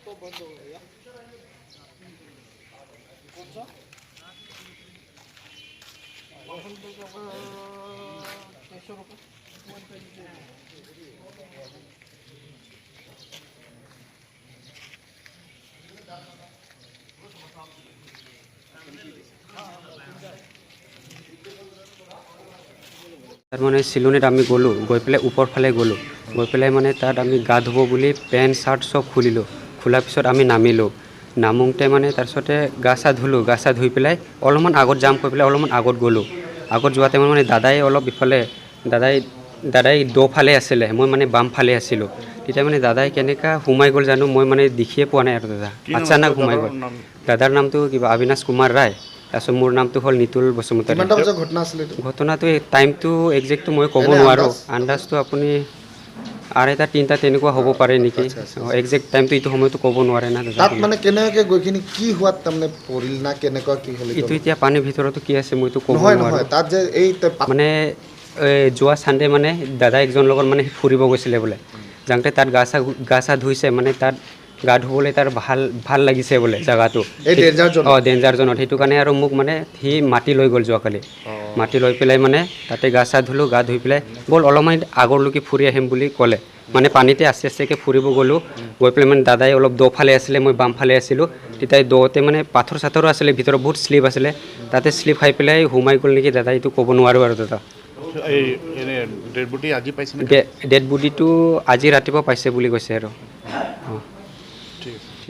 तो बंद हो गया। कौन सा? 600 रुपये। তাত মানে চিলনীত আমি গ'লোঁ, গৈ পেলাই ওপৰ ফালে গ'লোঁ। গৈ পেলাই মানে তাত আমি গা ধুব বুলি পেণ্ট চাৰ্ট চব খুলিলোঁ। খোলাৰ পিছত আমি নামিলোঁ। নামোতে মানে তাৰপিছতে গা চা ধুলোঁ। গা চা ধুই পেলাই অলপমান আগত যাম কৈ পেলাই অলপমান আগত গ'লোঁ। আগত যোৱাতে মানে দাদাই অলপ ইফালে দাদাই দ'ফালে আছিলে, মই মানে বামফালে আছিলোঁ। তেতিয়া মানে দাদাই কেনেকুৱা সোমাই গ'ল জানো, মই মানে দেখিয়ে পোৱা নাই আৰু দাদা আচানক সোমাই গ'ল। দাদাৰ নামটো কিবা অবিনাশ কুমাৰ ৰায়, তাৰপিছত মোৰ নামটো হ'ল নিতুল বসুমতাৰী। কিমানটা বজাৰ ঘটনা আছিলে এইটো? ঘটনাটো এই টাইমটো একজেক্টটো মই ক'ব এনে নোৱাৰোঁ। আন্দাজ? আন্দাজটো আপুনি 2:30 3টা তেনেকুৱা হ'ব পাৰে নেকি। আচ্ছা, আচ্ছা। একজেক্ট টাইমটো এইটো সময়টো ক'ব নোৱাৰে না দাদা। তাত মানে কেনেকৈ গৈখিনি কি হোৱাত তাৰমানে পৰিল না কেনেকুৱা কি হ'ল? এইটো এতিয়া পানীৰ ভিতৰতো কি আছে মইতো ক'ব নহয়। নোৱাৰোঁ। নহয়, তাত যে এই মানে এই যোৱা চানডে মানে দাদা একজন লগত মানে ফুৰিব গৈছিলে বোলে। যাওঁতে তাত গা চা ধুইছে, মানে তাত গা ধুবলৈ তাৰ ভাল ভাল লাগিছে বোলে জেগাটো। এই ডেঞ্জাৰ জ'নত? অঁ, ডেঞ্জাৰ জ'নত। সেইটো কাৰণে আৰু মোক মানে সি মাতি লৈ গ'ল যোৱাকালি। মাতি লৈ পেলাই মানে তাতে গা চা ধুলোঁ। গা ধুই পেলাই ব'ল অলপমান আগৰলৈকে ফুৰি আহিম বুলি ক'লে। মানে পানীতে আস্তে আস্তেকৈ ফুৰিব গ'লোঁ। গৈ পেলাই মানে দাদাই অলপ দ'ফালে আছিলে, মই বামফালে আছিলোঁ। তেতিয়া দ'তে মানে পাথৰ চাথৰো আছিলে ভিতৰত, বহুত শ্লিপ আছিলে। তাতে শ্লিপ খাই পেলাই সোমাই গ'ল নেকি দাদা, এইটো ক'ব নোৱাৰোঁ আৰু দাদা। এই এনে ডেড বডি আজি পাইছে নেকি? ডেড বডিটো আজি ৰাতিপুৱা পাইছে বুলি কৈছে আৰু। অঁ।